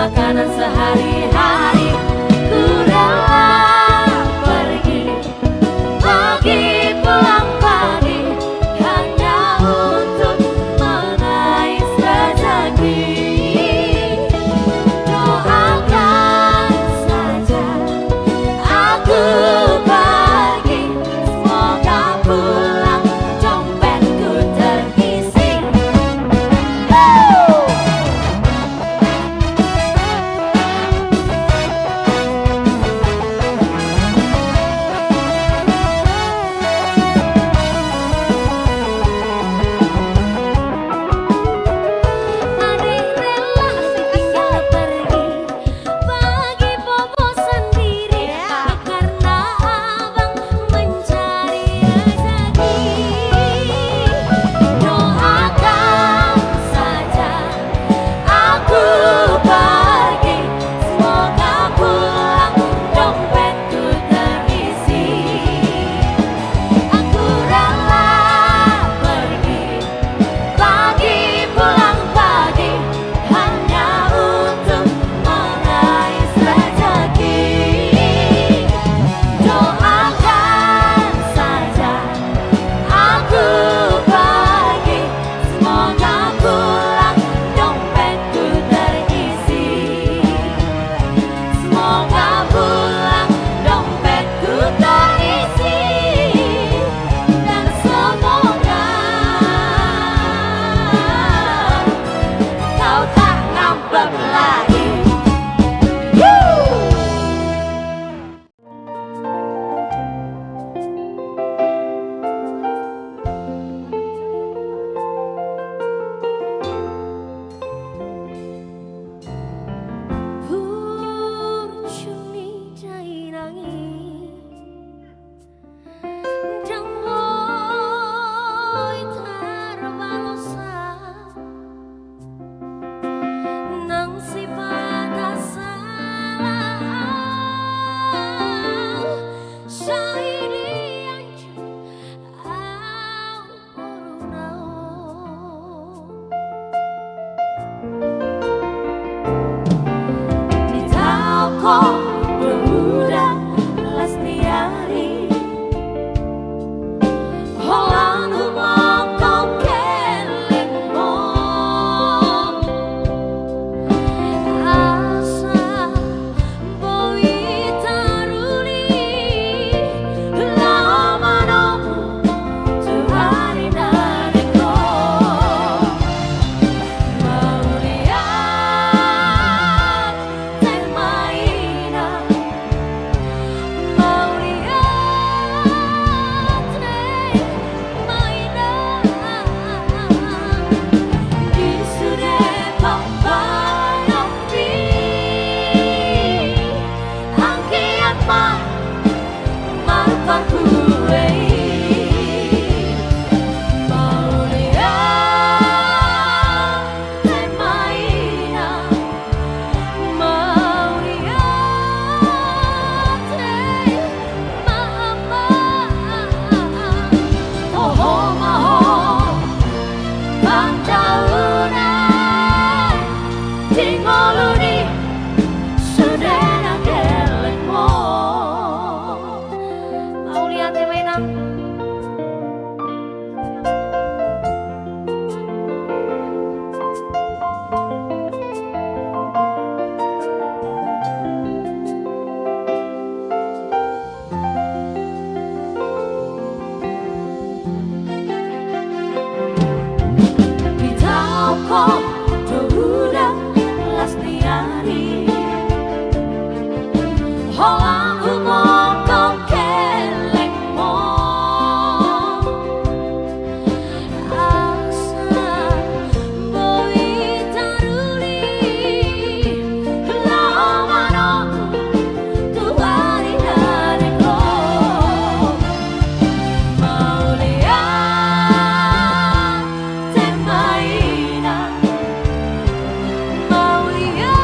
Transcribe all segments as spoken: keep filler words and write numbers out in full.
Karena sehari-hari ku rela pergi, pagi pulang pagi, hanya untuk mengais rezeki. Doakan saja aku pergi, semoga pulang dompetku terisi. Adik rela tinggal pergi, pergi bobo sendiri, karena abang mencari rezeki. Doakan saja aku pergi, semoga pulang dompetku terisi. Aku rela pergi, pagi pulang pagi, hanya untuk mengais rezeki. Doakan saja aku pergi, semoga pulang dompetku terisi. Semoga pulang dompetku terisi. Dan semoga kau tak ngambek lagi. Burju ni dainang i, ndang boi tarbalosa. Nang sipata salah au, sai dianjur au boru na on. Ditaon ho do huda las ni ari, holan humongkop kelengmon. Asa boi taruli laho manomu tu ari na denggan. Mauliate ma inang, mauliate ma inang, di sude pambahenonmi. Anggiat ma marparbue i. Mauliate ma inang, mauliate ma amang. Toho ma ho pandauna di ngolu ni sude na kelengmon. Mauliate ma inang. Ditaon ho do huda las ni ari, holan humongkop kelengmon. Asa boi taruli laho manomu tu ari na denggan. Mauliate ma inang, mauliate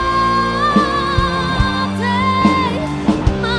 ma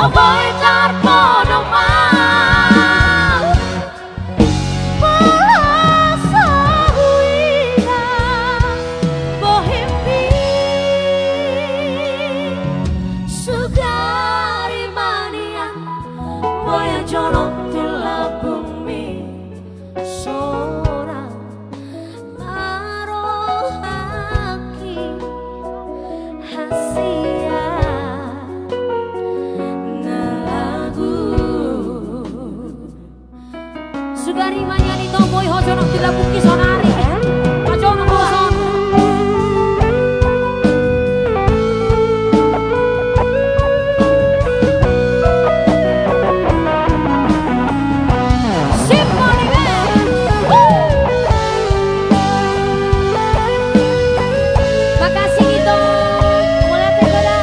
Boi tarpodom au, molo so huida bohimmi, sugari manian, boi jonok tu lambungmi, sonang ma rohangki hasian na lagu. Sugari manian i tong, boi ho jonok tu lambungki saonari. Jonok ho saonari. Simple man. Woo! Makasih, Dito. Mulai tergoda.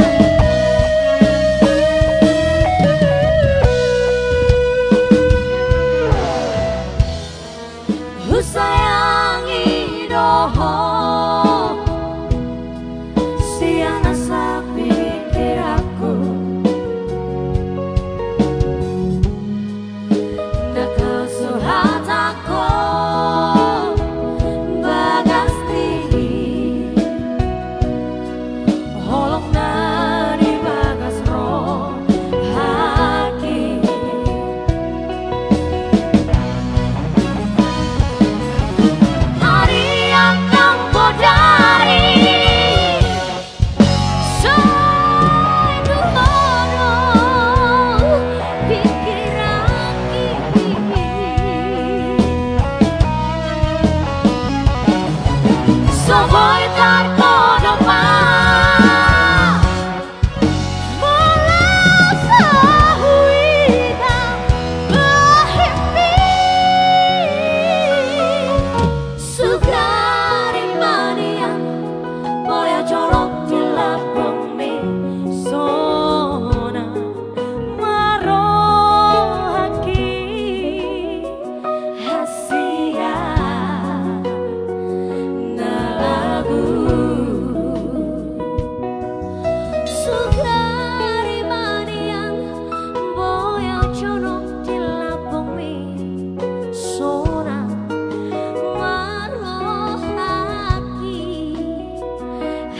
Husayangi do ho sian asa pikiranku. Ndang hasuhatangkon bagas ni holong na di bagas rohangki. Ari angkang bodari so tuhono pikiranki. So boi tarpodom au, molo so huida bohimmi, sugari manian, boi jonok tu lambungmi, sonang ma rohangki hasian na lagu. Sugari manian, boi jonok tu lambungmi, sonang ma rohangki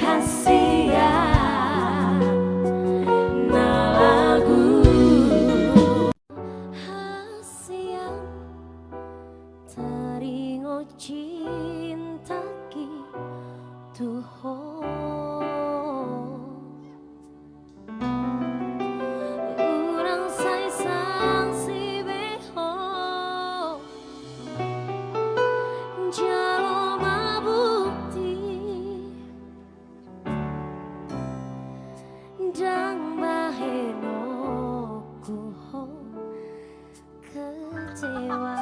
hasian na lagu. Hasian taringot cintaki tu ho. Unang sai sangsi be ho jalo ma bukti. Ndang bahenonku ho kecewa.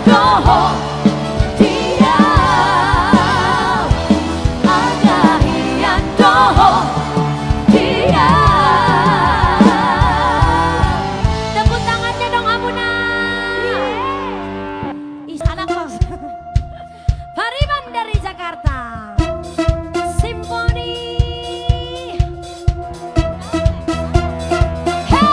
Dohot di au, angka hian dohot di au. Tepuk tangannya dong, hamuna. Ih, anak kos. Pariban dari Jakarta. Simfoni. Hei!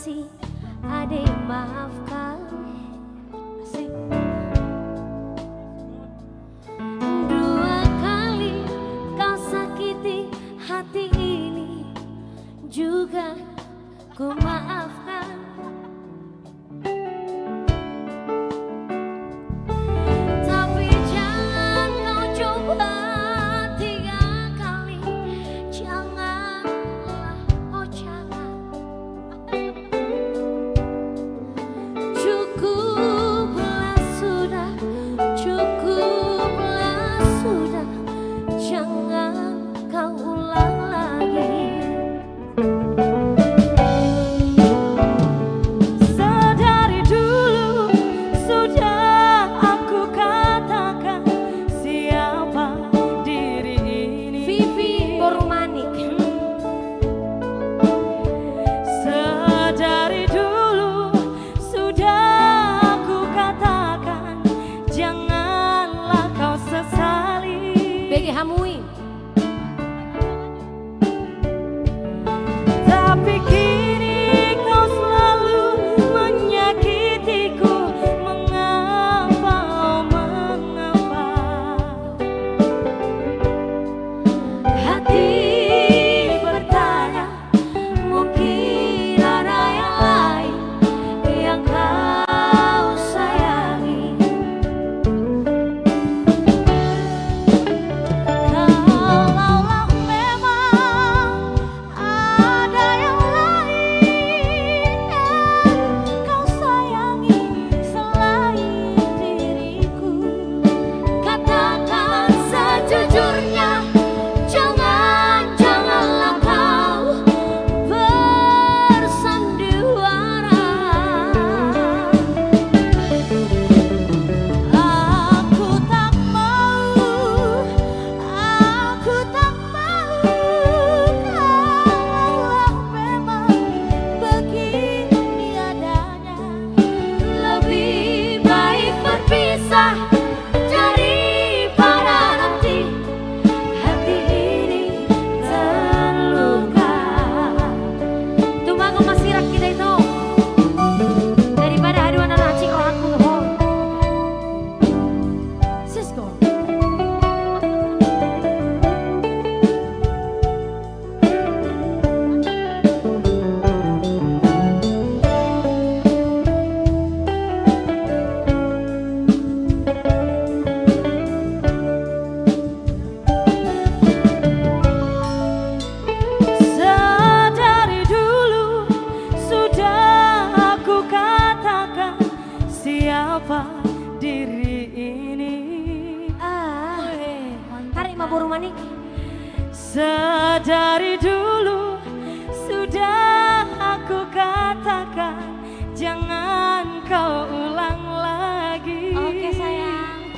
Ade, maafkan. Asik. Dua kali kau sakiti hati ini juga ku maafkan. Tapi jangan kau coba tiga kali. Janganlah, oh jangan. Cukuplah sudah, cukuplah sudah, jangan kau ulang lagi. Sedari dulu sudah aku katakan siapa diri ini. Vivi Borumanik. Sedari dulu sudah aku katakan, janganlah kau sesali. Bege hamu i. Tapi kini kau selalu menyakitiku. Mengapa, oh mengapa? Hati bertanya, mungkin ada yang lain yang kau sayangi. Kalaulah memang ada yang lain yang kau sayangi selain diriku, katakan sejujurnya. Jangan, janganlah kau bersandiwara. Aku tak mau, aku tak mau. Kalaulah memang begini adanya, lebih baik berpisah daripada nanti hati ini terluka. Tumagon ma sirang hita ito, daripada haduan na hansit rohangku tu ho. Siskon. Sedari dulu sudah aku katakan siapa diri ini. Ah, weh, mantap, tarik ma, Borumanik. Sedari dulu sudah aku katakan, jangan kau ulang lagi. Oke, sayang.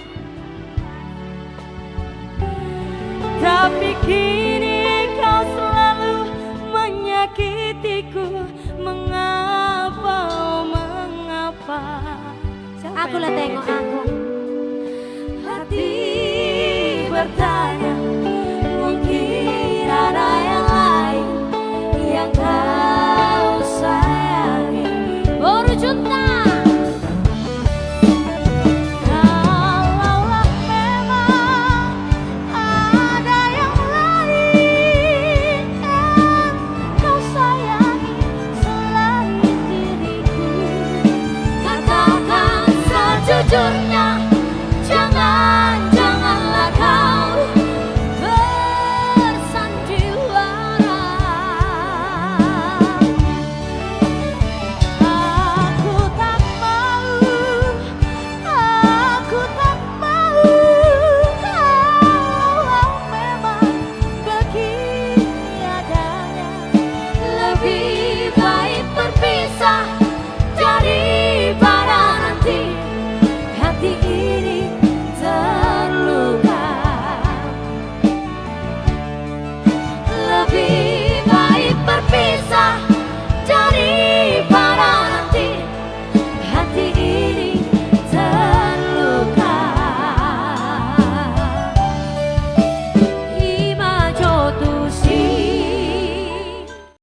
Tapi kini kau selalu menyakitiku. Mengapa, oh mengapa? Siapa yang tengok aku? Hati bertanya, mungkin ada yang lain yang kau sayangi. Boru Junta. Kalaulah memang ada yang lain yang kau sayangi selain diriku, katakan sejujurnya.